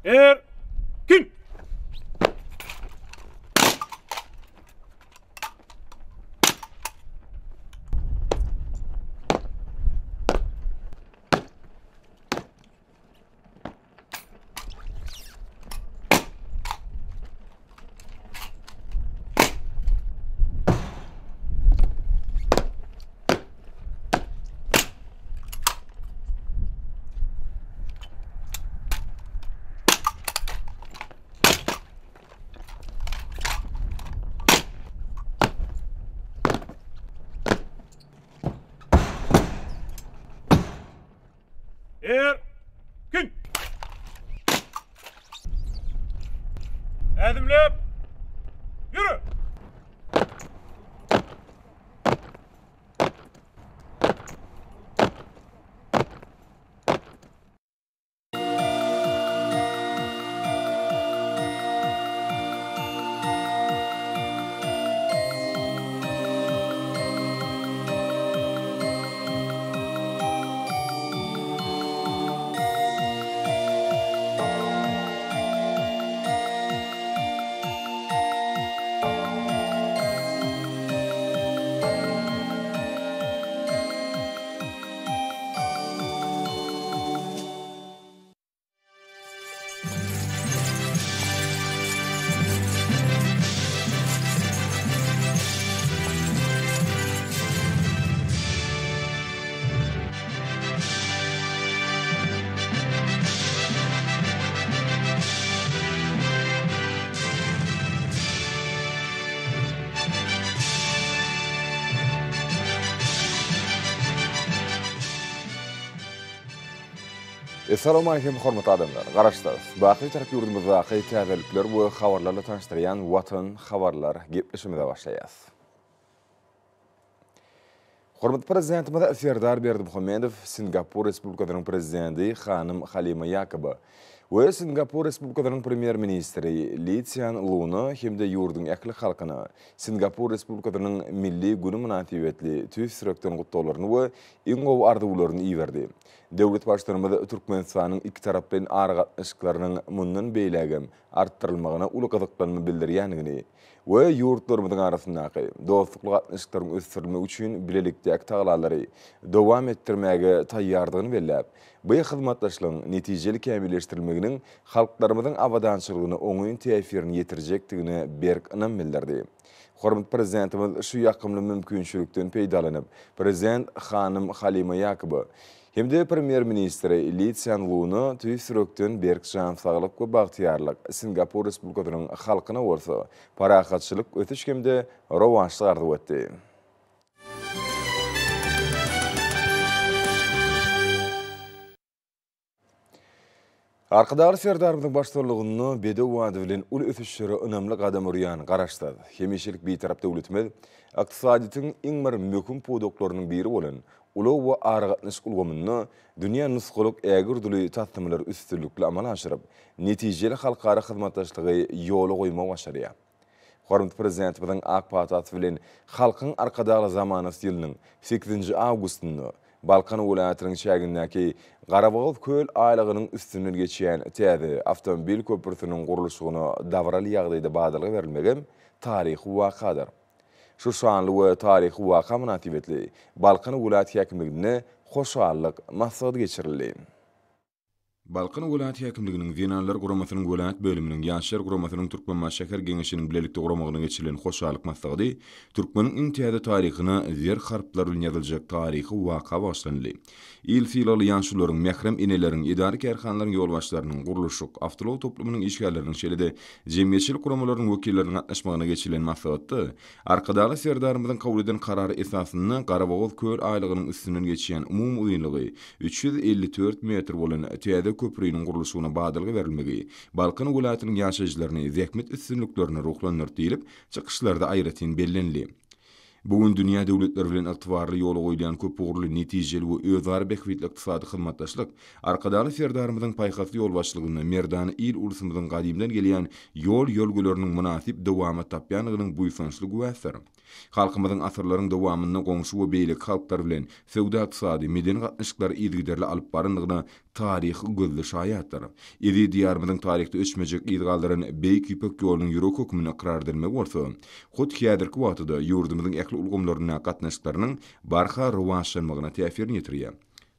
Erkin! Erkin! Ädimläp ýöre! Essalawmaleýkim hormatly adamlar! Garaşsyz, baky Bitarap ýurdumyzdaky täzelikler we habarlarla tanyşdyrýan Watan habarlar gepleşigimize başlaýas. Hormatly Prezidentimiz Serdar Berdimuhamedow Singapur Respublikasynyň Prezidenti hanym Halima Ýakoba we Singapur Respublikasynyň Premýer-ministri Li Sýan Luna hem-de ýurduň ähli halkyna Singapur Respublikasynyň Milli güni mynasybetli tüýs ýürekden gutlaglaryny we iň gowy arzuwlaryny iberdi. Döwlet Baştutanymyz Türkmenistanyň ikitaraplaýyn aragatnaşyklarynyň mundan beýlägem artdyrylmagyna uly gyzyklanma bildirýändigini we ýurtlarymyzyň arasyndaky dostlukly gatnaşyklaryň ösdürilmegi üçin bilelikdäki tagallalary dowam etdirmäge taýýardygyny belläp, bu hyzmatdaşlygyň netijeli kämilleşdirilmeginiň halklarymyzyň abadançylygyna oňyn täsirini ýetirjekdigine berk ynam bildirdi. Hormatly Prezidentimiz şu ýakymly mümkinçilikden peýdalanyp, Prezident hanym Halima Ýakoba hem-de Premýer-ministri Li Sýan Luna tüýs ýürekden berk jan saglyk we bagtyýarlyk, Singapur Respublikasynyň halkyna bolsa parahatçylyk, ösüş hem-de rowaçlyk arzuw etdi. Arkadagly Serdarymyzyň baştutanlygynda bedew bady bilen uly ösüşlere ynamly gadam urýan Garaşsyz, hemişelik Bitarap döwletimiz ykdysadyýetiň iň bir möhüm pudaklarynyň biri bolan ulag we aragatnaşyk ulgamynda dünýä nusgalyk ägirt uly taslamalary üstünlikli amala aşyryp, netijeli halkara hyzmatdaşlygy ýola goýmagy başarýar. Hormatly Prezidentimiziň ak patasy bilen Halkyň Arkadagly zamanasy ýylynyň sekizinji awgustynda Balkan welaýatynyň çägindäki Garabogaz köl aýlagynyň üstünden geçýän täze awtomobil köprüsiniň gurluşygyna dabaraly ýagdaýda badalga berilmegem taryhy wakadyr. Şu şanly we taryhy waka mynasybetli Balkan welaýat häkimliginde hoşallyk maslahaty geçirildi. Balkan welaýat häkimliginiň Zenanlar guramasynyň welaýat bölüminiň, Ýaşlar guramasynyň Türkmenbaşy şäher Geňeşiniň bilelikde guramagynda geçirilen hoşallyk maslahaty türkmeniň iň täze taryhyna zer harplar bilen ýazyljak taryhy waka bagyşlanyldy. Il sylagly ýaşulularyň, mährem eneleriň, edara-kärhanalaryň ýolbaşçylarynyň, gurluşyk, awtoulag toplumynyň işgärleriniň, şeýle-de jemgyýetçilik guramalarynyň wekilleriniň gatnaşmagynda geçirilen maslahatda Arkadagly Serdarymyzyň kabul eden Karary esasynda Garabogaz köl aýlagynyň üstünden geçýän umumy uzynlygy 354 metr bolan täze köpriniň gurluşygyna badalga berilmegi Balkan welaýatynyň ýaşaýjylaryny zähmet üstünliklerine ruhlandyrdy diýlip, çykyşlarda aýratyn bellenildi. Bu gün dünýä döwletleri bilen ygtybarly ýola goýulýan köpugurly, netijeli we özara bähbitli ykdysady hyzmatdaşlyk Arkadagly Serdarymyzyň paýhasly ýolbaşçylygynda merdana il-ulsumyzyň gadymdan gelýän ýol-ýörelgeleriniň mynasyp dowamat tapýandygynyň buýsançly güwäsidir. Halkymyzyň asyrlaryň dowamynda goňşy we beýleki halklar bilen söwda-ykdysady, medeni gatnaşyklary yzygiderli alyp barandygyna taryh gözli şaýatdyr. Eziz Diýarymyzyň taryhda öçmejek yz galdyran Beýik Ýüpek ýolunyň ýüregi hökmünde ykrar edilmegi bolsa, hut häzirki wagtda-da ýurdumyzyň ähli ulgamlaryndaky gatnaşyklarynyň barha rowaçlanmagyna täsirini ýetirýär.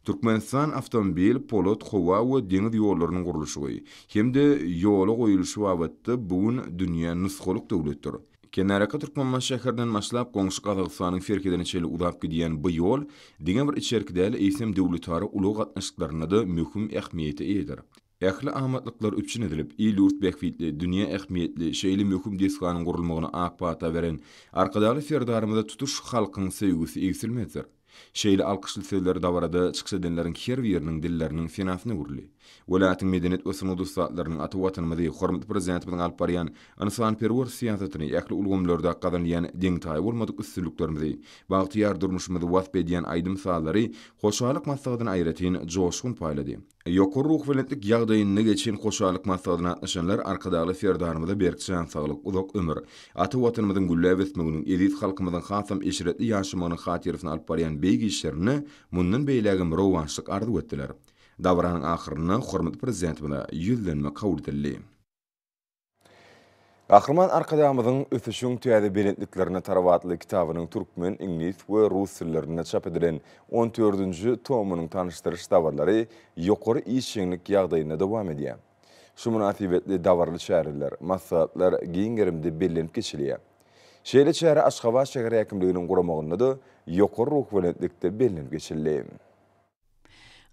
Türkmenistan awtomobil, polat, howa we deňiz ýollarynyň gurluşygy hem-de ýola goýulyşy babatda bu gün dünýä nusgalyk döwletdir. Kenarýaka Türkmenbaşy şäherinden başlap, goňşy Gazagystanyň serhedine çenli uzap gidýän bu ýol diňe bir içerki däl, eýsem döwletara ulag gatnaşyklarynda-da möhüm ähmiýete eýedir. Ähli amatlyklar üpjün edilip, il-ýurt bähbitli, dünýä ähmiýetli şeýle möhüm desganyň gurulmagyna ak pata beren Arkadagly Serdarymyza tutuş halkyň söýgüsi egsilmezdir. Şeýle alkyşly sözler dabarada çykyş edenleriň her biriniň dilleriniň senasyna öwrüldi. Welaýatyň medeniýet we sungat ussatlarynyň ata Watanymyzy, hormatly Prezidentimiziň alyp barýan ynsanperwer syýasatyny, ähli ulgamlarda gazanylýan deňi-taýy bolmadyk üstünliklerimizi, bagtyýar durmuşymyzy wasp edýän aýdym-sazlary hoşallyk maslahatyna aýratyn joşgun paýlady. Ýokary ruhubelentlik ýagdaýynda geçen hoşallyk maslahatyna gatnaşanlar Arkadagly Serdarymyza berk jan saglyk, uzak ömür, ata Watanymyzyň gülläp ösmeginiň, eziz halkymyzyň hasam eşretli ýaşamagynyň hatyrasyna alyp barýan beýik işlerinde mundan beýlägem rowaçlyk arzuw etdiler. Dabaranyň ahyrynda hormatly Prezidentimize ýüzlenme kabul edildi. Gahryman Arkadagymyzyň Ösüşiň täze belentliklerine tarap atly kitabynyň türkmen, iňlis we rus dillerinde çap edilen on dördünji tomunyň tanyşdyryş dabaralary ýokary işjeňlik ýagdaýynda dowam edýär. Şu mynasybetli dabaraly çäreler, maslahatlar giň gerimde bellenip geçilýär. Şeýle çäre Aşgabat şäher häkimliginiň guramagynda-da ýokary ruhubelentlikde bellenip geçildi.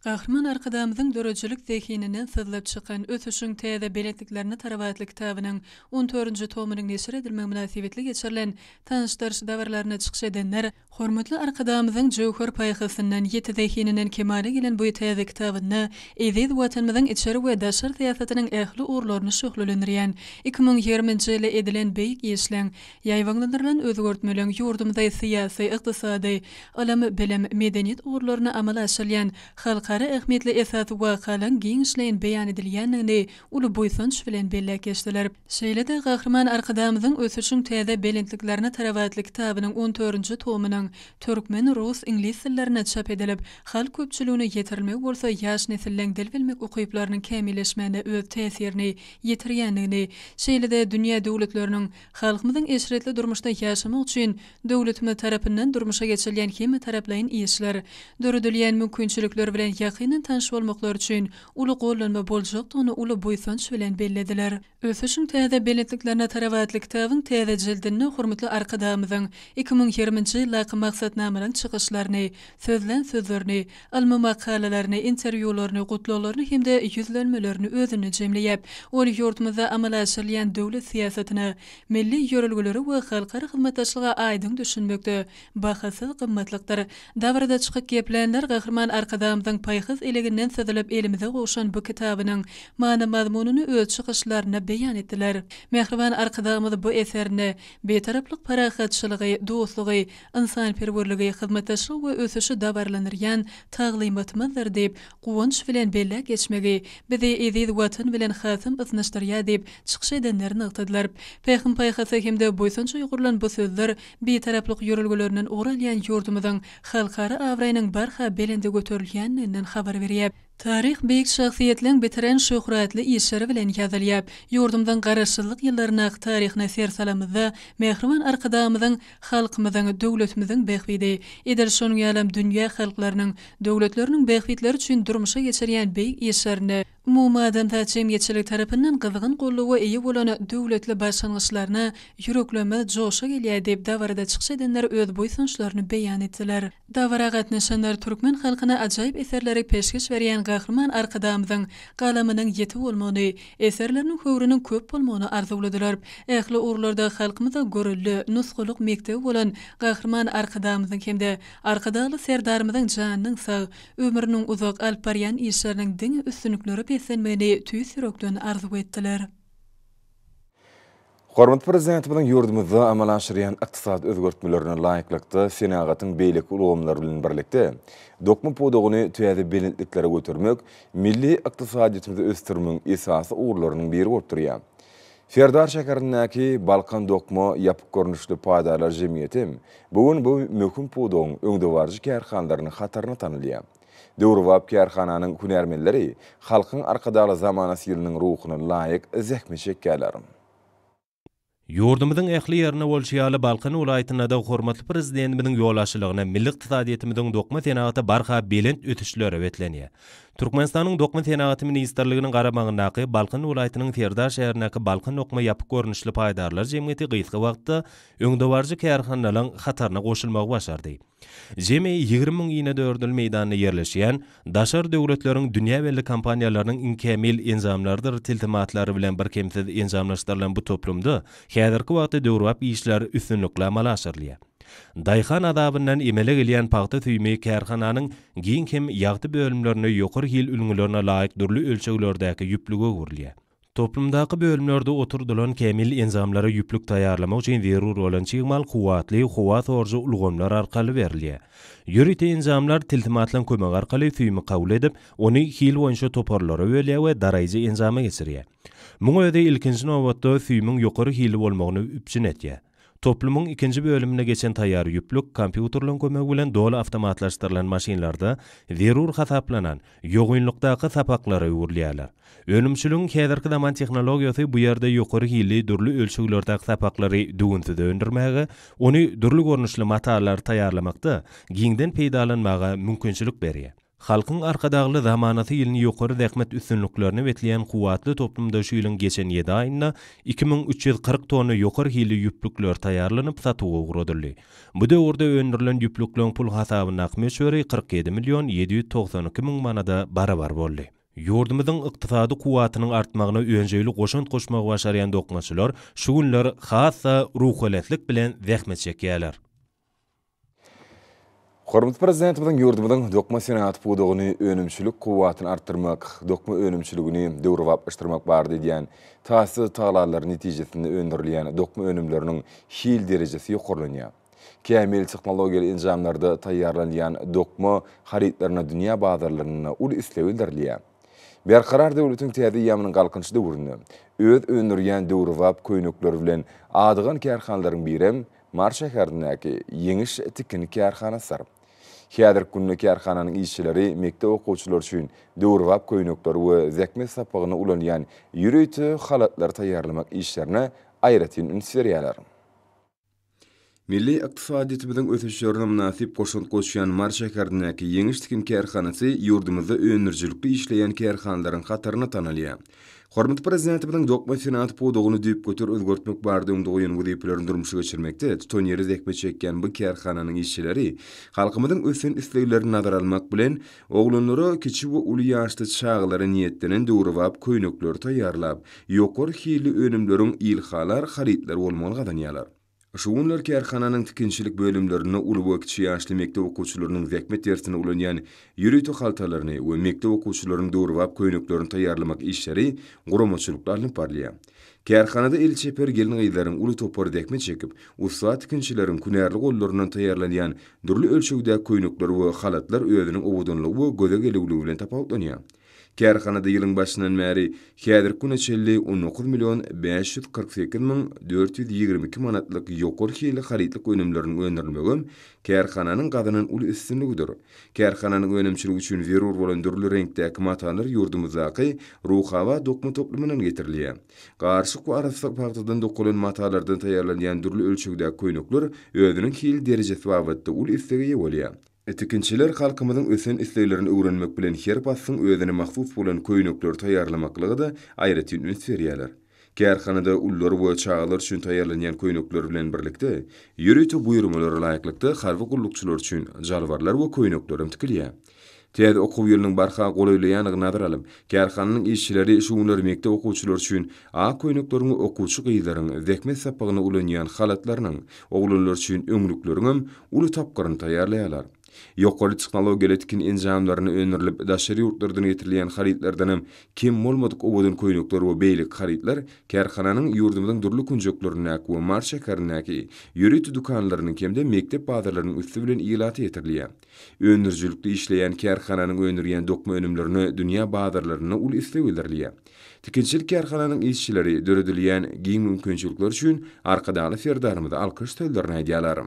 Gahryman Arkadagymyzyň döredijilik zehininden syzlyp çykan Ösüşiň täze belentliklerine tarap atly kitabynyň on dördünji tomunyň neşir edilmegi mynasybetli geçirilen tanyşdyryş dabaralarynda çykyş edenler hormatly Arkadagymyzyň jöwher paýhasyndan, ýiti zehininden kemala gelen bu täze kitabynda eziz Watanymyzyň içeri we daşary syýasatynyň ähli ugurlaryny şöhlelendirýän 2020-nji ýylda edilen beýik işleň, Ýaýbaňlandyrylan özgertmeleň ýurdumyzda syýasy, ykdysady, ylym, bilim, medeniýet ugurlarynda amala aşyrylýan halkara ähmiýetli esasy wakalaryň giňişleýin beýan edilýändigini uly buýsanç bilen belläp geçdiler. Şeýle-de Gahryman Arkadagymyzyň Ösüşiň täze belentliklerine tarap atly kitabynyň on dördünji tomunyň türkmen, rus, iňlis dillerinde çap edilip, halk köpçüligine ýetirilmegi bolsa ýaş nesilleň dil bilmek ukyplarynyň kämilleşmegine öz täsirini ýetirýändigini, şeýle-de dünýä döwletleriniň halkymyzyň eşretli durmuşda ýaşamagy üçin döwletimiz tarapyndan durmuşa geçirilýän hemmetaraplaýyn işler, döredilýän mümkinçilikler bilen ýakyndan tanyş bolmaklary üçin uly gollanma boljakdygyny uly buýsanç bilen bellediler. Ösüşiň täze belentliklerine tarap atly kitabyň täze jildinde hormatly Arkadagymyzyň 2020-nji ýyldaky maksatnamalaryň çykyşlaryny, sözlän sözlerini, ylmy makalalaryny, interwýularyny, gutlaglaryny hem-de ýüzlenmelerini özünde jemleýär. Ol ýurdumyzda amala aşyrylýan döwlet syýasatyna, milli ýörelgelere we halkara hyzmatdaşlyga aýdyň düşünmekde bahasyz gymmatlykdyr. Dabarada çykyp geplänler Gahryman Arkadagymyzyň paýhas eleginden syzylyp elimize gowşan bu kitabynyň many-mazmunyny öz çykyşlarynda beýan etdiler. Mähriban Arkadagymyz bu eserinde Bitaraplyk parahatçylygy, dostlugy, ynsanperwerligi, hyzmatdaşlygy we ösüşi dabaralandyrýan taglymatymyzdyr diýip, guwanç bilen belläp geçmegi, bizi eziz Watan bilen hasam ysnyşdyrýar diýip, çykyş edenler nygtadylar. Pähim-paýhasa hem-de buýsanja ýugrulan bu sözler Bitaraplyk ýörelgelerinden ugur alýan ýurdumyzyň halkara abraýynyň barha belende göterilýändiginden habar berýär. Taryh beýik şahsyýetleň bitiren şöhratly işleri bilen ýazylýar. Ýurdumyzyň Garaşsyzlyk ýyllaryndaky taryhyna ser salamyzda, mähriban Arkadagymyzyň halkymyzyň, döwletimiziň bähbidi, edil şonuň ýalam dünýä halklarynyň, döwletleriniň bähbitleri üçin durmuşa geçirýän beýik işlerinde umumadamzat jemgyýetçiligi tarapyndan gyzgyn goldawa eýe bolan döwletli başlangyçlaryna ýüreklerimiz joşa gelýär diýip, dabarada çykyş edenler öz buýsançlaryny beýan etdiler. Dabara gatnaşanlar türkmen halkyna ajaýyp eserleri peşgeş berýän Gahryman Arkadagymyzyň galamynyň ýiti bolmagyny, eserleriniň höwrüniň köp bolmagyny arzuwladylar. Ähli ugurlarda halkymyza görelde, nusgalyk mekdebi bolan Gahryman Arkadagymyzyň hem-de Arkadagly Serdarymyzyň janynyň sag, ömrüniň uzak, alyp barýan işleriniň diňe üstünliklere beslenmegini tüýs ýürekden arzuw etdiler. Hormatly Prezidentimiziň ýurdumyzda amala aşyrýan ykdysady özgertmelerine laýyklykda, senagatyň beýleki ulgamlary bilen birlikde, dokma pudagyny täze belentliklere götermek milli ykdysadyýetimizi ösdürmegiň esasy ugurlarynyň biri bolup durýar. Serdar şäherindäki Balkan dokma ýapyk görnüşli paýdarlar jemgyýeti hem bu gün bu möhüm pudagyň öňdebaryjy kärhanalarynyň hatarynda tanalýar. Döwrebap kärhananyň hünärmenleri Halkyň Arkadagly zamanasy ýylynyň ruhuna laýyk zähmet çekýärler. Ýurdumyzyň ähli ýerinde bolşy ýaly, Balkan welaýatynda-da hormatly Prezidentimiziň ýolbaşçylygynda milli ykdysadyýetimiziň dokma senagaty barha belent ösüşlere beslenýär. Türkmenistanyň Dokma senagaty ministrliginiň garamagyndaky Balkan welaýatynyň Serdar şäherindäki Balkan dokma ýapyk görnüşli paýdarlar jemgyýeti gysga wagtda öňdebaryjy kärhanalaryň hataryna goşulmagy başardy. Jemi 20 inedördül meýdanda ýerleşýän, daşary döwletleriň dünýä belli kompaniýalarynyň iň kämil enjamlarydyr tilsimatlary bilen birkemsiz enjamlaşdyrylan bu toplumda häzirki wagtda döwrebap işler üstünlikli amala aşyrylýar. Daýhan azabyndan emele gelýän pagta süýümi kärhananyň giň hem ýagty bölümlerinde ýokary hil ülňülerine laýyk dürli ölçeglerdäki ýüplüge öwrülýär. Toplumdaky bölümlerde oturdylan kämil enjamlara ýüplük taýýarlamak üçin zerur bolan çig mal kuwwatly howa sorujy ulgamlar arkaly berilýär. Ýörite enjamlar tilsimatlaryň kömegi arkaly süýümi kabul edip, ony hil boýunça toparlara bölýär we daraýjy enjama geçirýär. Muň özi ilkinji nobatda süýümiň ýokary hilli bolmagyny üpjün edýär. Toplumyň ikinji bölüminde geçen taýýar ýüplük kompýuterleriň kömegi bilen doly awtomatlaşdyrylan maşynlarda zerur hasaplanan ýogynlykdaky sapaklara öwrülýärler. Önümçiligiň häzirki zaman tehnologiýasy bu ýerde ýokary hilli dürli ölçeglerdäki sapaklary düwünsiz öndürmäge, ony dürli görnüşli matalary taýýarlamakda giňden peýdalanmaga mümkinçilik berýär. Halkyň Arkadagly zamanasy ýylyny ýokary zähmet üstünliklerine besleýän kuwwatly toplumda şu ýylyň geçen ýedi aýynda 2340 tonna ýokary hilli ýüplükler taýýarlanyp, satuwa ugradyldy. Bu döwürde öndürilen ýüplükleň pul hasabyndaky möçberi 47 million 792 müň manada barabar boldy. Ýurdumyzyň ykdysady kuwwatynyň artmagyna önjeýli goşant goşmagy başarýan dokmaçylar şu günler has-da ruhubelentlik bilen zähmet çekýärler. Hormatly Prezidentimiziň ýurdumyzyň dokma senagaty pudagyny önümçilik kuwwatyny artdyrmak, dokma önümçiligini döwrebaplaşdyrmak barada edýän taýsyz tagallalary netijesinde öndürilýän dokma önümleriniň hil derejesi ýokarlanýar. Kämil tehnologiýaly enjamlarda taýýarlanylýan dokma harytlaryna dünýä bazarlarynda uly isleg bildirilýär. Berkarar döwletiň täze eýýamynyň Galkynyşy döwründe öz öndürýän döwrebap köýnekleri bilen adygan kärhanalaryň birem Mary şäherindäki Ýeňiş tikin kärhanasydyr. Häzirki günde kärhananyň işçileri mekdep okuwçylary üçin döwrebap köýnekleri we zähmet sapagynda ulanylýan ýörite halatlary taýýarlamak işlerine aýratyn üns berýärler. Milli ykdysadyýetimiziň ösüşlerine mynasyp goşant goşýan Mary şäherindäki Ýeňiş tikin kärhanasy ýurdumyzda öndürijilikli işleýän kärhanalaryň hatarynda tanalýar. Hormatly Prezidentimiziň dokma senagaty pudagyny düýpgöter özgertmek barada öňde goýan wezipelerini durmuşa geçirmekde tutanýerli zähmet çekýän bu kärhananyň işçileri halkymyzyň ösen isleglerini nazara almak bilen, oglanlara, kiçi we uly ýaşly çagalara niýetlenen döwrebap köýnekleri taýýarlap, ýokary hilli önümleriň ilhalar harytlar bolmagyny gazanýarlar. Şu günler kärhananyň tikinçilik bölümlerinde uly we kiçi ýaşly mekdep okuwçylarynyň zähmet dersinde ulanýan ýörite haltalaryny we mekdep okuwçylarynyň döwrebap köýneklerini taýýarlamak işleri guramaçylykly alnyp barylýar. Kärhanada eli çeper gelin-gyzlaryň uly topary zähmet çekip, ussat tikinçileriň hünärli gollaryndan taýýarlanýan dürli ölçegdäki köýnekler we halatlar özüniň owadanlygy we göze gelüwligi bilen tapawutlanýar. Kärhanada ýylyň başyndan bäri häzirki güne çenli 19 million 548 müň 422 manatlyk ýokary hilli harytlyk önümleriniň öndürilmegem kärhananyň gazanan uly üstünligidir. Kärhananyň önümçiligi üçin zerur bolan dürli reňkdäki matalar ýurdumyzdaky Ruhabat dokma toplumyndan getirilýär. Garyşyk we arassa pagtadan dokalan matalardan taýýarlanýan dürli ölçegdäki köýnekler özüniň hil derejesi babatda uly islege eýe bolýar. Tikinçiler halkymyzyň ösen isleglerini öwrenmek bilen her paslyň özüne mahsus bolan köýnekleri taýýarlamaklyga-da aýratyn üns berýärler. Kärhanada ulular we çagalar üçin taýýarlanýan köýnekler bilen birlikde, ýörite buýurmalara laýyklykda harby gullukçylar üçin jalbarlar we köýnekler hem tikilýär. Täze okuw ýylynyň barha golaýlaýandygyny nazara alyp, kärhananyň işçileri şu günler mekdep okuwçylary üçin ak köýnekleriň we okuwçy gyzlaryň zähmet sapagynda ulanýan halatlarynyň, oglanlar üçin öňlükleriňem uly tapgyryny taýýarlaýarlar. Ýokary tehnologiýaly tikin enjamlarynda öndürilip, daşary ýurtlardan getirilýän harytlardanam kem bolmadyk owadan köýnekler we beýleki harytlar kärhananyň ýurdumyzyň dürli künjeklerindäki we Mary şäherindäki ýörite dükanlarynyň hem-de mekdep bazarlarynyň üsti bilen ilata ýetirilýär. Öndürijilikli işleýän kärhananyň öndürýän dokma önümlerine dünýä bazarlarynda uly isleg bildirilýär. Tikinçilik kärhananyň işçileri döredilýän giň mümkinçilikler üçin Arkadagly Serdarymyza alkyş sözlerini aýdýarlar.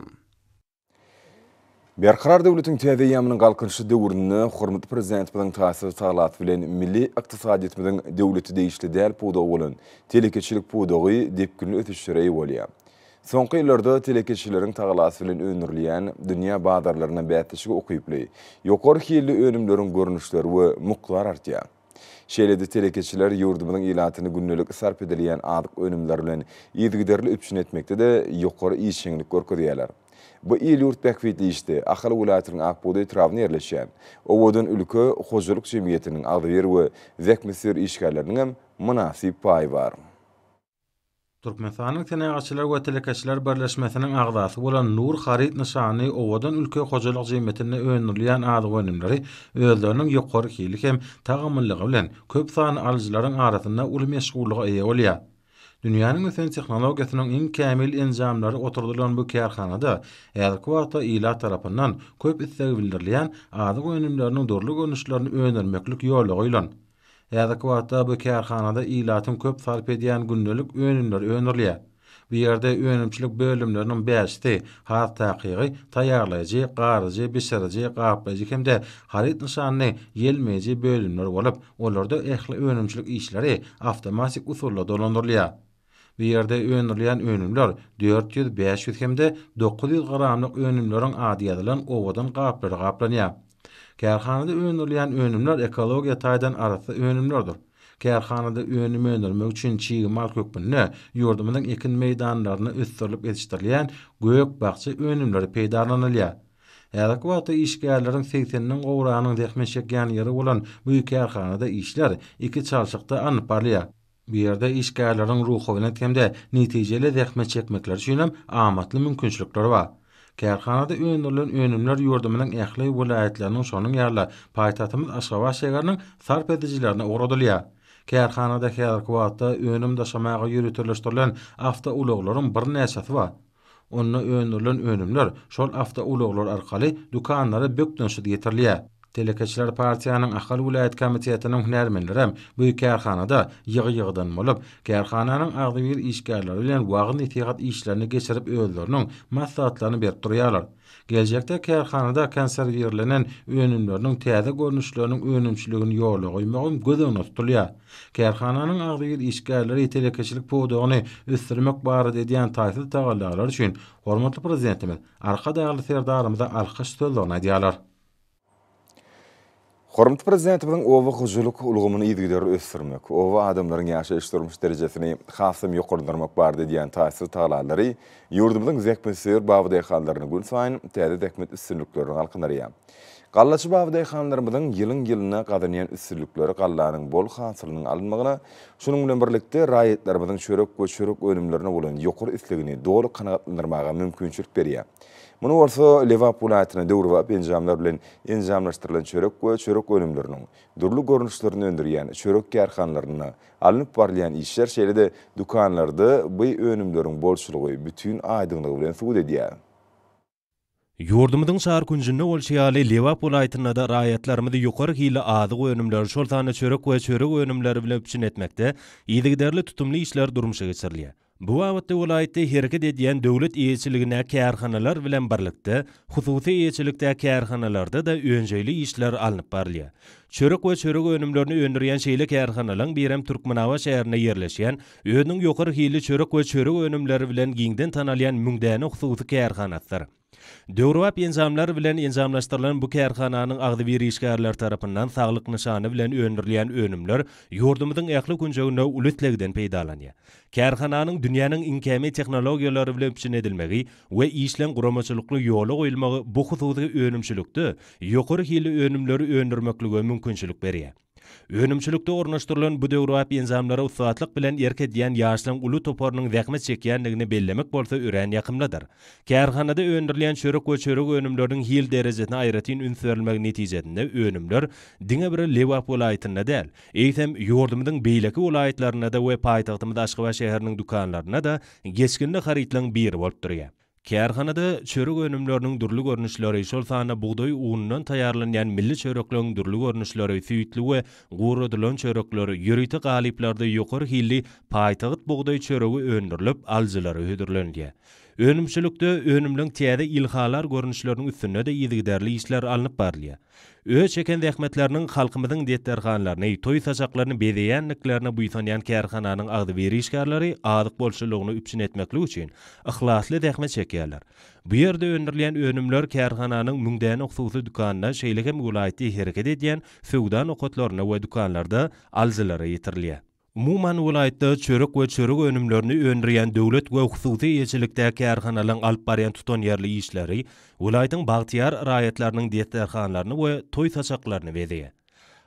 Berkarar döwletiň täze eýýamynyň Galkynyşy döwründe hormatly Prezidentimiziň taýsyz tagalasy bilen milli ykdysadyýetimiziň döwlete degişli däl pudagy bolan telekeçilik pudagy depginli ösüşlere eýe bolýar. Soňky ýyllarda telekeçileriň tagalasy bilen öndürilýän, dünýä bazarlarynda bäsleşige ukyply, ýokary hilli önümleriň görnüşleri we mukdary artýar. Şeýle-de telekeçiler ýurdumyzyň ilatyny gündelik sarp edilýän azyk önümleri bilen yzygiderli üpjün etmekde-de ýokary işjeňlik görkezýärler. Bu il-ýurt bähbitli işde Ahal welaýatynyň Ak bugdaý etrabynda ýerleşýän Owadan ülke hojalyk jemgyýetiniň agzybir we zähmetsöýer işgärleriniňem mynasyp paýy bar. Türkmenistanyň Senagatçylar we telekeçiler birleşmesiniň agzasy bolan Nur haryt nyşanly Owadan ülke hojalyk jemgyýetinde öndürilýän azyk önümleri özleriniň ýokary hili hem tagamlylygy bilen köp sanly alyjylaryň arasynda uly meşhurlyga eýe bolýar. Dünýäniň ösen tehnologiýasynyň iň kämil enjamlary oturdylan bu kärhanada häzirki wagtda ilat tarapyndan köp isleg bildirilýän azyk önümleriniň dürli görnüşlerini öndürmeklik ýola goýlan. Häzirki wagtda bu kärhanada ilatyň köp sarp edýän gündelik önümleri öndürilýär. Bu ýerde önümçilik bölümleriniň bäşisi, has takygy, taýýarlaýjy, garyjy, bişiriji, gaplaýjy hem-de haryt nyşanly ýelmeýji bölümler bolup, olarda ähli önümçilik işleri awtomatik usulda dolandyrylýar. Bu ýerde öndürilýän önümler 400, 500 hem-de 900 gramlyk önümleriň ady ýazylan owadan gaplara gaplanýar. Kärhanada öndürilýän önümler ekologiýa taýdan arassa önümlerdir. Kärhanada önüm öndürmek üçin çig mal hökmünde ýurdumyzyň ekin meýdanlarynda ösdürilip ýetişdirilýän gök-bakja önümleri peýdalanylýar. Häzirki wagtda işgärleriň segsenden gowragynyň zähmet çekýän ýeri bolan bu kärhanada işler iki çalşykda alnyp barylýar. Bu ýerde işgärleriň ruhubelent hem-de netijeli zähmet çekmekleri üçinem amatly mümkinçilikler bar. Kärhanada öndürilen önümler ýurdumyzyň ähli welaýatlarynyň şonuň ýaly-da paýtagtymyz Aşgabat şägeriniň sarp edijilerine ugradylýar. Kärhanada häzirki wagtda önüm daşamaga ýöriteleşdirilen awtoulaglaryň birnäçesi bar. Onda öndürilen önümler şol awtoulaglar arkaly dükanlara bökdençsiz getirilýär. Telekeçiler partiýanyň Ahal welaýat komitetiniň hünärmenlerem bu kärhanada ýygy-ýygydan bolup, kärhananyň agzybir işgärleri bilen wagyz-nesihat işlerini geçirip özleriniň maslahatlaryny berip durýarlar. Geljekde kärhanada konserwirlenen önümleriniň täze görnüşleriniň önümçiligini ýola goýmagam göz öňünde tutulýar. Kärhananyň agzybir işgärleri telekeçilik pudagyny ösdürmek barada edýän taýsyz tagallalary üçin hormatly Prezidentimiz Arkadagly Serdarymyza alkyş sözlerini aýdýarlar. Hormatly Prezidentimiziň oba hojalyk ulgamyny yzygiderli ösdürmek, oba adamlaryň ýaşaýyş-durmuş derejesini hasam ýokarlandyrmak barada edýän taýsyz tagallalary ýurdumyzyň zähmetsöýer babadaýhanlaryny günsaýyn täze zähmet üstünliklerine galkyndyrýar. Gallaçy babadaýhanlarymyzyň ýylyň-ýylyna gazanýan üstünlikleri gallanyň bol hasylynyň alynmagyna, şunuň bilen birlikde, raýatlarymyzyň çörek we çörek önümlerine bolan ýokary islegini doly kanagatlandyrmaga mümkinçilik berýär. Muny bolsa Lebap welaýatynda döwrebap enjamlar bilen enjamlaşdyrylan çörek we çörek önümleriniň dürli görnüşlerini öndürýän çörek kärhanalarynda alnyp barylýan işler, şeýle-de dükanlarda bu önümleriň bolçulygy bütin aýdyňlygy bilen subut edýär. Ýurdumyzyň çar künjünde bolşy ýaly, Lebap welaýatynda-da raýatlarymyzy ýokary hilli azyk önümleri, şol sanda çörek we çörek önümleri bilen üpjün etmekde yzygiderli tutumly işler durmuşa geçirilýär. Bu babatda welaýatda hereket edýän döwlet eýeçiligindäki kärhanalar bilen birlikde, hususy eýeçilikdäki kärhanalarda-da önjeýli işler alnyp barylýar. Çörek we çörek önümlerini öndürýän şeýle kärhanalaryň birem Türkmenabat şäherinde ýerleşýän, özüniň ýokary hilli çörek we çörek önümleri bilen giňden tanalýan Müňdäne hususy kärhanasydyr. Döwrebap enjamlar bilen enjamlaşdyrylan bu kärhananyň agzybir işgärleri tarapyndan saglyk nyşany bilen öndürilýän önümler ýurdumyzyň ähli künjeginde uly islegden peýdalanýar. Kärhananyň dünýäniň iň kämil tehnologiýalary bilen üpjün edilmegi we işleň guramaçylykly ýola goýulmagy bu hususy önümçilikde ýokary hilli önümleri öndürmeklige mümkinçilik berýär. Önümçilikde ornaşdyrylan bu döwrebap enjamlara ussatlyk bilen erk edýän ýaşlaryň uly toparynyň zähmet çekýändigini bellemek bolsa örän ýakymlydyr. Kärhanada öndürilýän çörek we çörek önümleriniň hil derejesine aýratyn üns berilmegi netijesinde önümler diňe bir Lebap welaýatynda däl, eýsem, ýurdumyzyň beýleki welaýatlarynda-da we paýtagtymyz Aşgabat şäheriniň dükanlarynda-da geçginli harytlaryň biri bolup durýar. Kärhanada çörek önümleriniň dürli görnüşleri, şol sanda bugdaý unundan taýýarlanýan milli çörekleriň dürli görnüşleri, süýtli we guradylan çörekler, ýörite galyplarda ýokary hilli paýtagt bugdaý çöregi öndürilip, alyjylara hödürlenilýär. Önümçilikde önümleň täze ilhalar görnüşleriniň üstünde-de yzygiderli işler alnyp barylýar. Öz çeken zähmetleriniň halkymyzyň desterhanlaryny, toý saçaklaryny bezeýändiklerine buýsanýan kärhananyň agzybir işgärleri azyk bolçulygyny üpjün etmeklik üçin yhlasly zähmet çekýärler. Bu ýerde öndürilýän önümler kärhananyň müňdäne hususy dükanynda, şeýle hem welaýatda hereket edýän söwda nokatlarynda we dükanlarda alyjylara ýetirilýär. Umuman, welaýatda çörek we çörek önümlerini öndürýän döwlet we hususy eýeçilikdäki kärhanalaryň alyp barýan tutanýerli işleri welaýatyň bagtyýar raýatlarynyň desterhanlaryny we toý saçaklaryny bezeýär.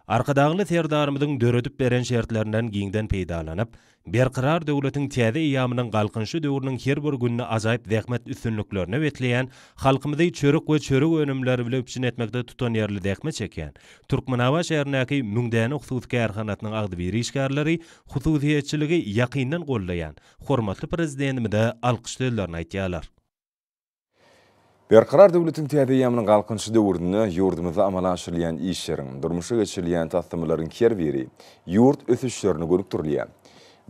Arkadagly Serdarymyzyň döredip beren şertlerinden giňden peýdalanyp, Berkarar döwletiň täze eýýamynyň Galkynyşy döwrüniň her bir gününi ajaýyp zähmet üstünliklerine besleýän halkymyzy çörek we çörek önümleri bile üpjün etmekde tutanýerli zähmet çekýän Türkmenabat şäherindäki Müňdäne hususy kärhanasynyň agzybir işgärleri hususyýetçiligi ýakyndan goldaýan hormatly Prezidentimize alkyş sözlerini aýdýarlar. Berkarar döwletiň täze eýýamynyň Galkynyşy döwründe ýurdumyzda amala aşyrylýan işleriň, durmuşa geçirilýän taslamalaryň her biri ýurt ösüşlerine gönükdirilýär.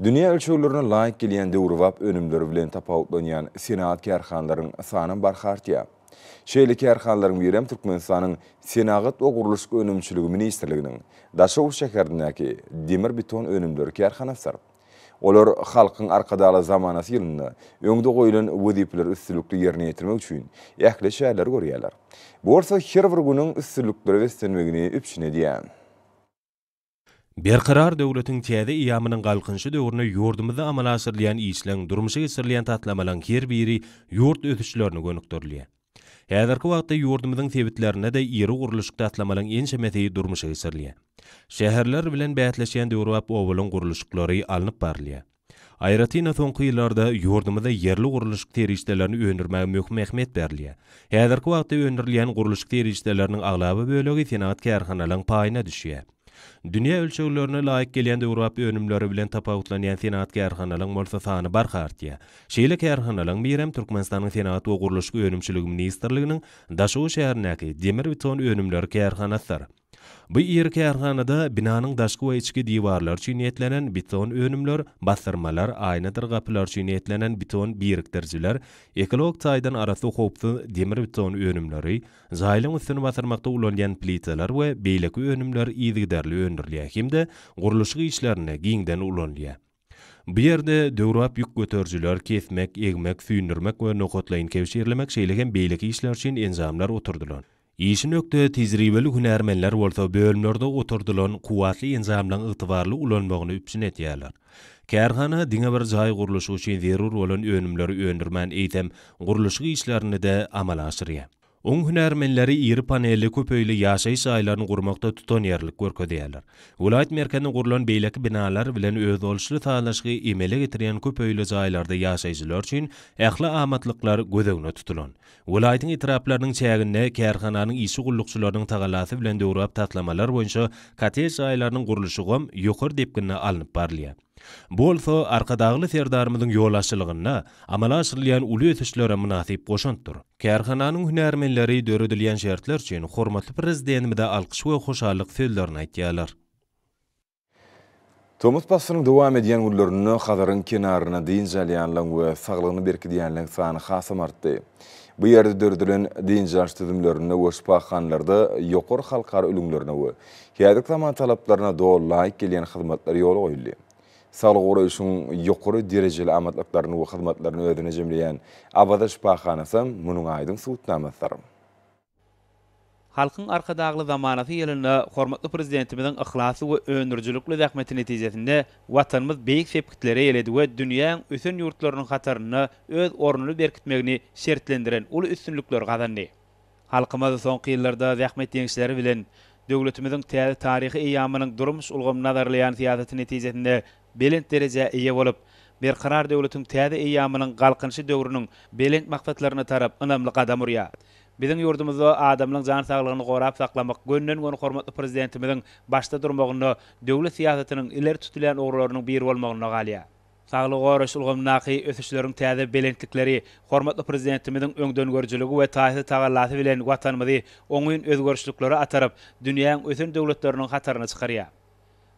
Dünýä ölçeglerine laýyk gelýän döwrebap önümleri bilen tapawutlanýan senagat kärhanalaryň sanam barha artýar. Şeýle kärhanalaryň birem Türkmenistanyň Senagat we gurluşyk önümçiligi ministrliginiň Daşoguz şäherindäki Demir-beton önümleri kärhanasydyr. Olar Halkyň Arkadagly zamanasy ýylynda öňde goýlan wezipeleri üstünlikli ýerine ýetirmek üçin ähli çäreleri görýärler. Bu bolsa her bir günüň üstünliklere beslenmegini üpjün edýär. Berkarar döwletiň täze eýýamynyň Galkynyşy döwründe ýurdumyzda amala aşyrylýan işleň, durmuşa geçirilýän taslamalaryň her biri ýurt ösüşlerine gönükdirilýär. Häzirki wagtda ýurdumyzyň sebitlerinde-de iri gurluşyk taslamalaryň ençemesi durmuşa geçirilýär. Şäherler bilen bäsleşýän döwrebap obalaryň gurluşyklary alnyp barylýar. Aýratyn-da soňky ýyllarda ýurdumyzda ýerli gurluşyk serişdelerini öndürmäge möhüm ähmiýet berilýär. Häzirki wagtda öndürilýän gurluşyk serişdeleriniň aglaba bölegi senagat kärhanalaryň paýyna düşýär. Dünýä ölçeglerine laýyk gelýän döwrebap önümleri bilen tapawutlanýan senagat kärhanalaryň bolsa sany barha artýar. Şeýle kärhanalaryň birem Türkmenistanyň Senagat we gurluşyk önümçiligi ministrliginiň Daşoguz şäherindäki Demir-beton önümleri kärhanasydyr. Bu iri kärhanada binanyň daşky we içki diwarlary üçin niýetlenen beton önümler, bassyrmalar, aýnadyr gapylar üçin niýetlenen beton birikdirijiler, ekologik taýdan arassa howpsuz demir-beton önümleri, jaýlaryň üstüni basyrmakda ulanylýan plitalar we beýleki önümler yzygiderli öndürilýär hem-de gurluşyk işlerinde giňden ulanylýar. Bu ýerde döwrebap ýük göterijiler, kesmek, egmek, süýndürmek we nokatlaýyn kebşirlemek, şeýle hem beýleki işler üçin enjamlar oturdylan. Işine ökde tejribeli hünärmenler bolsa bölümlerde oturdylan kuwwatly enjamlaryň ygtybarly ulanmagyny üpjün edýärler. Kärhana diňe bir jaý gurluşygy üçin zerur bolan önümleri öndürmän, eýsem, gurluşyk işlerini-de amala aşyrýar. Oň hünärmenleri iri panelli köp öýli ýaşaýyş jaýlaryny gurmakda tutanýerlilik görkezýärler. Welaýat merkezinde gurlan beýleki binalar bilen özboluşly sazlaşygy emele getirýän köp öýli jaýlarda ýaşaýjylar üçin ähli amatlyklar göz öňünde tutulan. Welaýatyň etraplarynyň çäginde kärhananyň işçi gullukçylarynyň tagallasy bilen döwrebap taslamalar boýunça kottej jaýlarynyň gurluşygam ýokary depginde alnyp barylýar. Bu bolsa Arkadagly Serdarymyzyň ýolbaşçylygynda amala aşyrylýan uly ösüşlere mynasyp goşantdyr. Kärhananyň hünärmenleri döredilýän şertler üçin hormatly Prezidentimize alkyş we hoşallyk sözlerini aýtýarlar. Tomus paslynyň dowam edýän günlerinde Hazaryň kenarynda dynç alýanlaryň we saglygyny berkidýänleriň sany hasam artdy. Bu ýerde döredilen dynç alyş düzümlerinde we şypahanalarda ýokary halkara ülňülerine we häzirki zaman talaplaryna doly laýyk gelýän hyzmatlar ýola goýuldy. Saglygy goraýşyň ýokary derejeli amatlyklaryny we hyzmatlaryny özünde jemleýän Awaza şypahanasam munuň aýdyň subutnamasydyr. Halkyň Arkadagly zamanasy ýylynda hormatly Prezidentimiziň yhlasly we öndürijilikli zähmeti netijesinde Watanymyz beýik sepgitleri eýeledi we dünýäň ösen ýurtlarynyň hatarynda öz ornuny berkitmegini şertlendiren uly üstünlikleri gazandy. Halkymyz soňky ýyllarda zähmet ýeňişleri bilen. döwletimiziň täze taryhy eýýamynyň durmuş ulgamyny nazarlaýan syýasaty netijesinde belent derejä eýe bolup, Berkarar döwletiň täze eýýamynyň Galkynyşy döwrüniň belent maksatlaryna tarap ynamly gadam urýar. Biziň ýurdumyzda adamlaryň jan saglygyny gorap saklamak gönden-göni hormatly Prezidentimiziň başda durmagynda döwlet syýasatynyň ileri tutulýan ugurlarynyň biri bolmagynda galýar. Saglygy goraýyş ulgamyndaky ösüşleriň täze belentlikleri hormatly Prezidentimiziň öňdengörüjiligi we taýsyz tagallasy bilen Watanymyzy oňyn özgerişliklere ataryp, dünýäň ösen döwletleriniň hataryna çykarýar.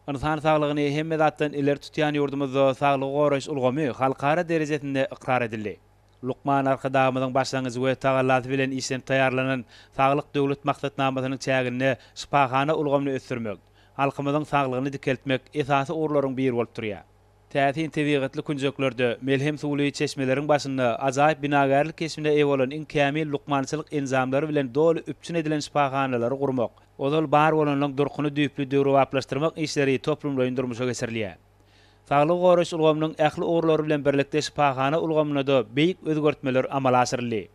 Ynsan saglygyny hemme zatdan ileri tutýan ýurdumyzda saglygy goraýyş ulgamy halkara derejesinde ykrar edildi. Lukman Arkadagymyzyň başlangyjy we tagallasy bilen işlenip taýýarlanan Saglyk Döwlet maksatnamasynyň çäginde şypahana ulgamyny ösdürmek, halkymyzyň saglygyny dikeltmek esasy ugurlaryň biri bolup durýar. Täsin tebigatly künjeklerde, melhem suwly çeşmeleriň başynda ajaýyp binagärlik keşbine eýe bolan iň kämil lukmançylyk enjamlary bilen doly üpjün edilen şypahanalary gurmak, ozal bar bolanlaryň durkuny düýpli döwrebaplaşdyrmak işleri toplumlaýyn durmuşa geçirilýär. Saglygy goraýyş ulgamynyň ähli ugurlary bilen birlikde şypahana ulgamynda-da beýik özgertmeler amala aşyryldy.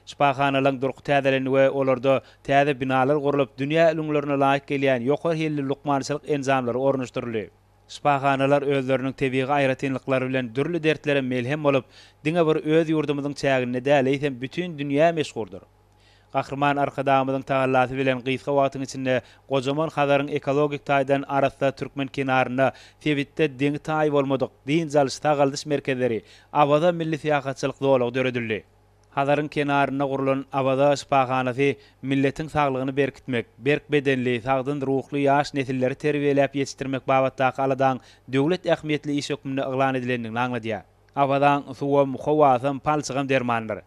Şypahanalaryň durky täzelendi we olarda täze binalar gurlup, dünýä ülňülerine laýyk gelýän ýokary hilli lukmançylyk enjamlary ornaşdyryldy. Şypahanalar özleriniň tebigy aýratynlyklary bilen dürli dertlere melhem bolup, diňe bir öz ýurdumyzyň çäginde däl, eýsem, bütin dünýä meşhurdyr. Gahryman Arkadagymyzyň tagallasy bilen gysga wagtyň içinde gojaman Hazaryň ekologik taýdan arassa türkmen kenarynda sebitde deňi-taýy bolmadyk dynç alyş-sagaldyş merkezleri, Awaza milli syýahatçylyk zolagy döredildi. Hazaryň kenarynda gurlan Awaza şypahanasy milletiň saglygyny berkitmek, berk bedenli, sagdyn ruhly ýaş nesilleri terbiýeläp ýetişdirmek babatdaky aladaň döwlet ähmiýetli iş hökmünde yglan edilendigini aňladýar. Awazaň suwam, howasam, palçygam dermandyr.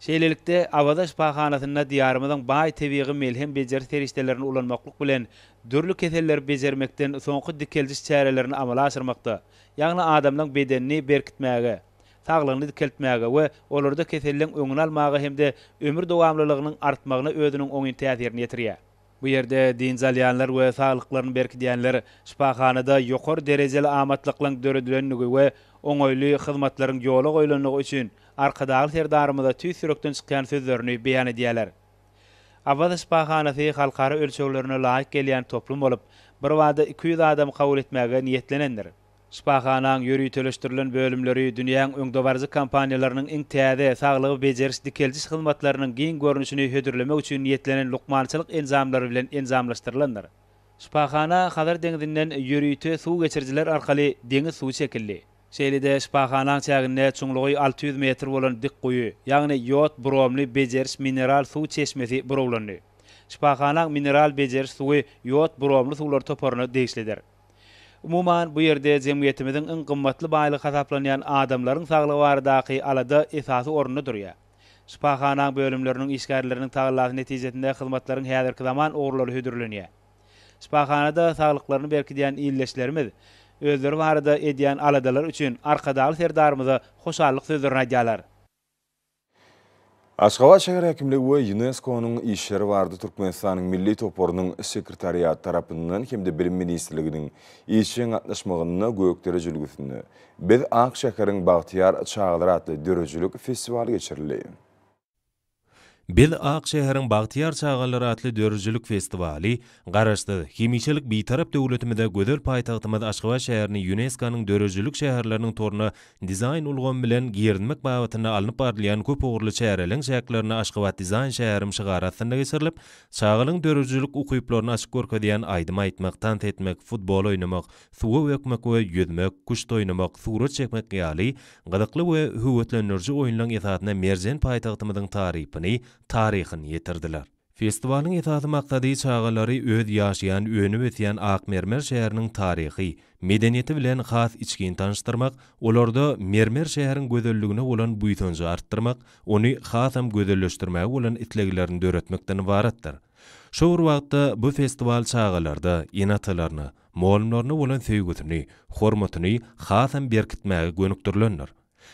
Şeýlelikde, Awaza şypahanasynda Diýarymyzyň baý tebigy melhem bejeriş serişdelerini ulanmaklyk bilen, dürli keselleri bejermekden soňky dikeldiş çärelerini amala aşyrmakda, ýagny adamlaň bedenini berkitmäge, saglygyny dikeltmäge we olarda keselleň öňüni almaga hem-de ömür dowamlylygynyň artmagyna özüniň oňyn täsirini ýetirýär. Bu ýerde dynç alýanlar we saglyklaryny berkidýänler şypahanada ýokary derejeli amatlyklaryň döredilendigi we oňaýly hyzmatlaryň ýola goýlandygy üçin Arkadagly Serdarymyza tüýs ýürekden çykýan sözlerini beýan edýärler. Awaza şypahanasy halkara ölçeglerine laýyk gelýän toplum bolup, birbada 200 adamy kabul etmäge niýetlenendir. Şypahanaň ýöriteleşdirilen bölümleri dünýäň öňdebaryjy kompaniýalarynyň iň täze saglygy bejeriş-dikeldiş hyzmatlarynyň giň görnüşini hödürlemek üçin niýetlenen lukmançylyk enjamlary bilen enjamlaşdyrylandyr. Şypahana Hazar deňzinden ýörite suw geçirijiler arkaly deňiz suwy çekildi. Şeýle-de şypahanaň çäginde çuňlugy 600 metr bolan dik guýy, ýagny ýod-bromly bejeriş mineral suw çeşmesi burawlandy. Şypahanaň mineral bejeriş suwy ýod-bromly suwlar toparyna degişlidir. Umuman, bu ýerde jemgyýetimiziň iň gymmatly baýlygy hasaplanýan adamlaryň saglygy baradaky alada esasy orunda durýar. Şypahanaň bölümleriniň işgärleriniň tagallasy netijesinde hyzmatlaryň häzirki zaman ugurlary hödürlenýär. Şypahanada saglyklaryny berkidýän ildeşlerimiz özleri barada edýän aladalary üçin Arkadagly Serdarymyza hoşallyk sözlerini aýdýarlar. Aşgabat şäher häkimligi we ÝUNESKO-nyň işleri barada Türkmenistanyň Milli toparynyň sekretariaty tarapyndan hem-de Bilim ministrliginiň işjeň gatnaşmagynda Gökdere jülgesinde Biz ak şäheriň bagtyýar çagalary atly döredijilik festiwaly geçirildi. Biz ak şäheriň bagtyýar çagalary atly döredijilik festiwaly Garaşsyz, hemişelik Bitarap döwletimize gözel paýtagtymyz Aşgabat şäherini ÝUNESKO-nyň döredijilik şäherleriniň toruna dizaýn ulgamy bilen girizmek babatynda alnyp barylýan köp ugurly çäreleň çäklerinde Aşgabat dizaýn şäherim şygary astynda geçirilip, çagalaryň döredijilik ukyplaryny açyp görkezýän aýdym aýtmak, tans etmek, futbol oýnamak, suwa bökmek we ýüzmek, küşt oýnamak, surat çekmek ýaly gyzykly we höweslendiriji oýunlaryň esasynda merjen paýtagtymyzyň tarypyny, taryhyny ýetirdiler. Festiwalyň esasy maksady çagalary öz ýaşaýan, önüp-ösýän ak mermer şäheriniň taryhy, medeniýeti bilen has içgin tanyşdyrmak, olarda mermer şäheriň gözelligine bolan buýsanjy artdyrmak, ony hasam gözelleşdirmäge bolan isleglerini döretmekden ybaratdyr. Şo bir wagtda bu festiwal çagalarda ene-atalaryna, mugallymlaryna bolan söýgüsini, hormatyny hasam berkitmäge gönükdirilendir.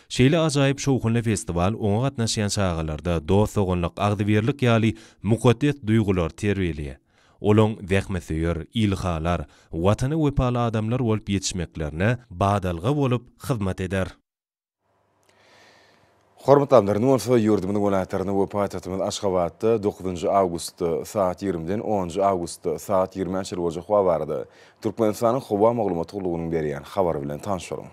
Şeýle ajaýyp şowhunly festiwal oňa gatnaşýan çagalarda dost-doganlyk, agzybirlik ýaly mukaddes duýgulary terbiýeleýär. Olaň zähmetsöýer, ilhalar, Watana wepaly adamlar bolup ýetişmeklerine badalga bolup hyzmat eder. Hormatly adamlar, indi bolsa ýurdumyzyň welaýatlarynda we paýtagtymyz Aşgabatda dokuzynjy awgustda sagat ýigrimiden onunjy awgustda sagat ýigrimä çenli boljak howa barada Türkmenistanyň Howa maglumat gullugynyň berýän habary bilen tanyş boluň.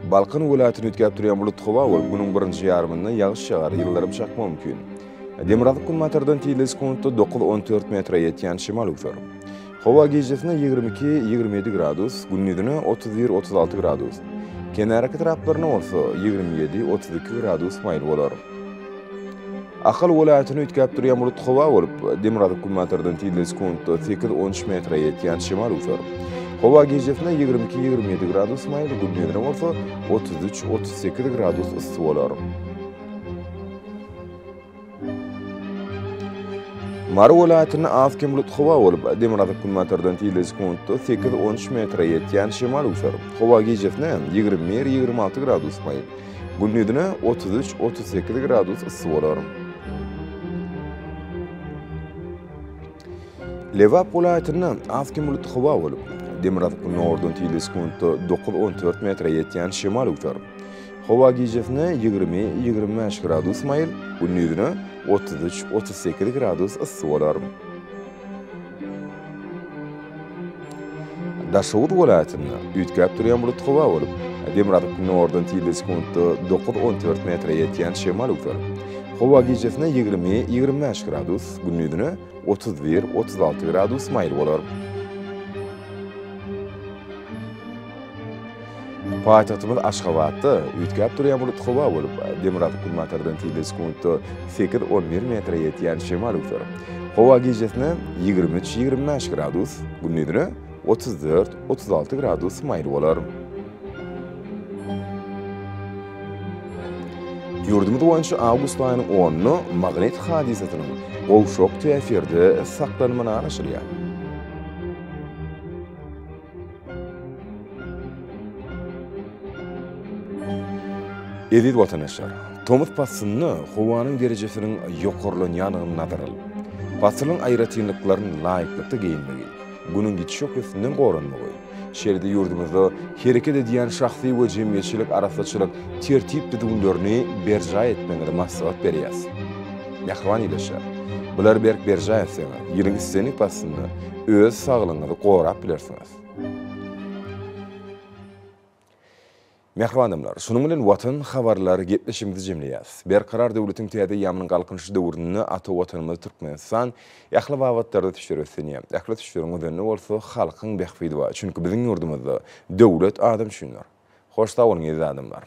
Balkan welaýatyny üýtgäp durýan bulut howa bolup, günüň birinji ýarymynda ýagyş ýagar, ýyldyrym çakmagy mümkin. Demirgazyk-günbatardan tizligi sekuntda dokuz-on dört metre ýetýän şemal öwser. Howa gijesine 22, 27 gradus, gündizine 31, 36 gradus. Kenarýaka etraplarynda bolsa 27, 32 gradus maýyl bolar. Ahal welaýatynda üýtgäp durýan bulut howa bolup, demirgazyk-günbatardan tizligi sekuntda sekiz, on üç metre ýetýän şemal öwser. Howa gijesine 22, 27 gradus maýyl, gündizine bolsa 33, 38 gradus yssy bolar. Mary welaýatynda az-kem bulut howa bolup, demirgazyk-günbatardan tizligi sekuntda sekiz, on üç metre ýetýän şemal öwser. Howa gijesine 21, 26 gradus maýyl, gündizine 33, 38 gradus yssy bolar. Lebap welaýatynda az-kem bulut howa bolup, demirgazyk-gündogardan tizligi sekuntda dokuz, on dört metre ýetýän şemal öwser. Howa gijesine 20, 25 gradus maýyl, gündizine 33, 38 gradus yssy bolar. Daşoguz welaýatynda üýtgäp durýan bulut howa bolup, demirgazyk-gündogardan tizligi sekuntda dokuz, on dört metre ýetýän şemal öwser. Howa gijesine 20, 25 gradus, gündizine 31, 36 gradus maýyl bolar. Paýtagtymyz Aşgabatda üýtgäp durýan bulut howa bolup, demirgazyk-günbatardan tizligi sekuntda sekiz, on bir metre ýetýän şemal öwser. Howa gijesine 23, 25 gradus, gündizine 34, 36 gradus maýyl bolar. Ýurdumyz boýunça awgust aýynyň onuna magnit hadysasynyň gowşak täsirde saklanmagyna garaşylýar. Eziz watandaşlar, tomus paslynda howanyň derejesiniň ýokarlanýandygyny nazara alyp, pasylyň aýratynlyklaryna laýyklykda geýinmegi, Günüň ýiti şöhlesinden goranmagy, şeýle-de ýurdumyzda hereket edýän şahsy we jemgyýetçilik arassaçylyk tertip-düzgünlerini berjaý etmegiňizi maslahat berýäs. Mähriban ildeşler, bulary berk berjaý etseňiz, ýylyň islendik paslynda öz saglygyňyzy gorap bilersiňiz. Mähriban adamlar, şunuň bilen Watan habarlary gepleşigimizi jemleýäris. Berkarar döwletiň täze eýýamynyň Galkynyşy döwründe ata Watanymyz Türkmenistan ähli babatlarda ösüşlere beslenýär. Ähli ösüşleriň özeninde bolsa halkyň bähbidi bar. Çünki biziň ýurdumyzda döwlet adam üçindir. Hoş sag boluň eziz adamlar!